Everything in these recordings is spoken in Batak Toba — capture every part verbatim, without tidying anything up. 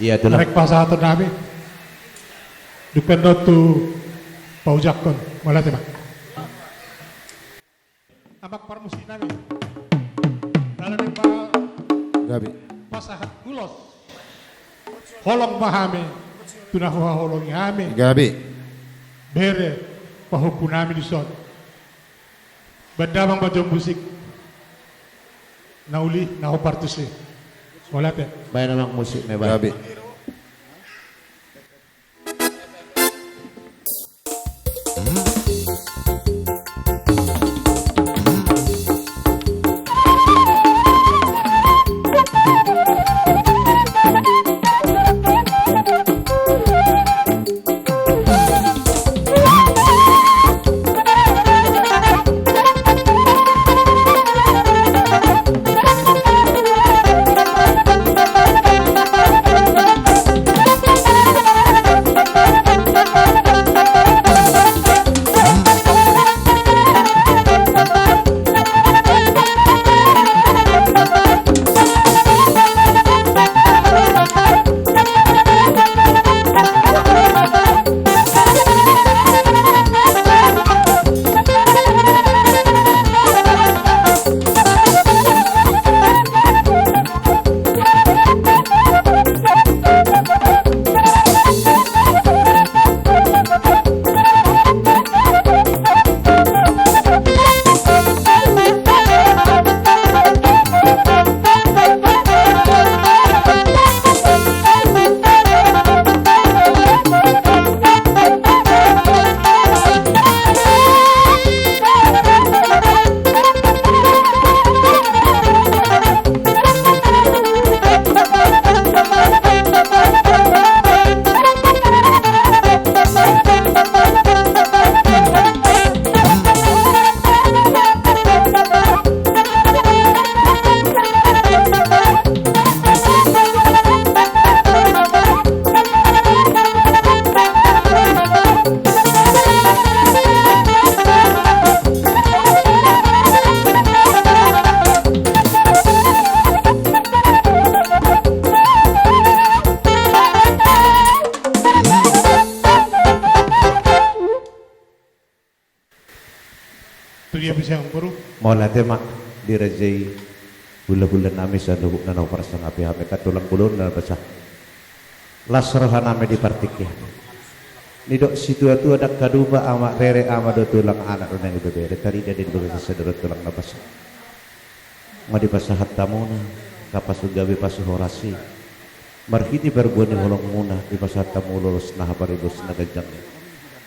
Ia, tulang. Rek pasahaton nami. Dumpen do tu paujangkon. Mauliate ma. Amang parmusik nami. Lalu di pa- Gabe. Pasahat ulos. Holong ma hami tu na huhaholongi hami. Gabe. Bere pahompu nami dison. Baen damang ma jo musik na uli na hombar tusi. Mauliate. Baen damang musik na baen. Gabe. Tu dia bisa yang baru. Mauliate ma dirajai hulahula nami saluhutna na huparsangapi hami, angka tulang bolon na basa. Las roha nami di partingkian. Nidok situatua, ndang hadumpang, amak rere, ama dohot tulang, anak dohot ibebere, tarida di bagasan sadari on tulang na basa. Nga dipasahat hamuna angka pasu gabe, pasu horas i. Marhite parbue ni holongmuna dipasahat hamu lolos na haparibosan na ganjang i.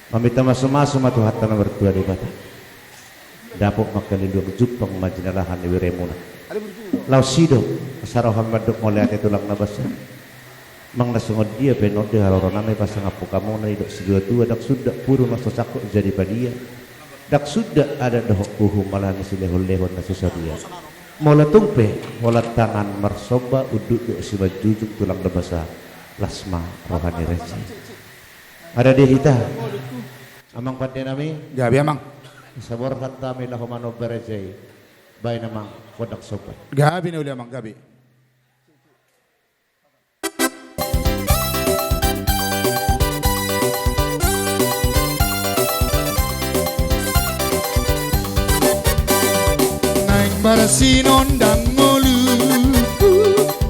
Maminta masumasu ma tu Tuhanta na martua Debata. Dapot ma angka liliang, jumpang ma jinalahan ni beremuna. Laos i do asa ro hami mandok mauliate tulang na basa. Manang na songon dia pe nunga di haroro nami pasangaphon hamuna, nidok situatua, ndang suda puru na so sangkot jadi padia. Ndang suda adat dohot uhum ala ni silehonlehon na so sadia. Molo tung pe holan tangan marsomba, unduk dohot simanjujung tulang na basa, las ma roha ni raja i. Ada di hita. Amang pande nami. Gabe amang. Saborhat hami laho manomba raja i. Baen amang gondang somba. Gabe na uli amang, gabe. Naeng marsinondang ngolungku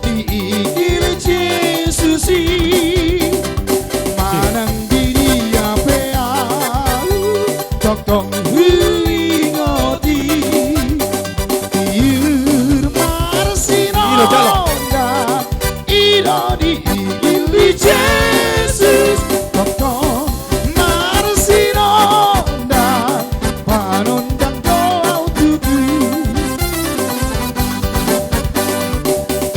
di igil Jesus i, manang di dia pe ahu tongtong huingot i. Tiur marsinondang i do di igil ni Jesus, tongtong marsinondang, panondang do ahu tutu.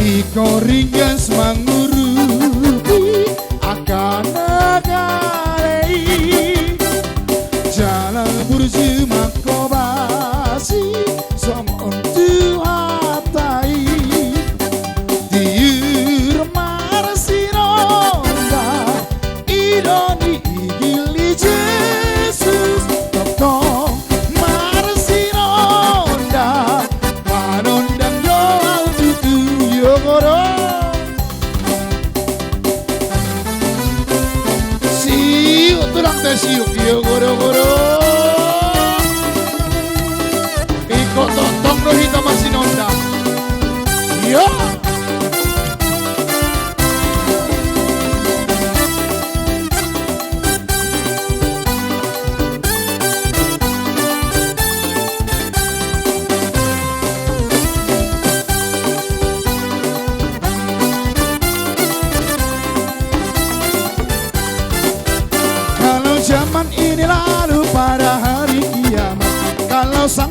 Ingkon ringgas mangurupi angka na gale i, jala burju manghobasi songon Tuhanta i. Tiur marsinondang Tesiuk, yo, goro, goro. Ingkon tongtong do hita marsinondang. Yo. Kalau zaman ini lalu, pada hari kiamat, kalau sang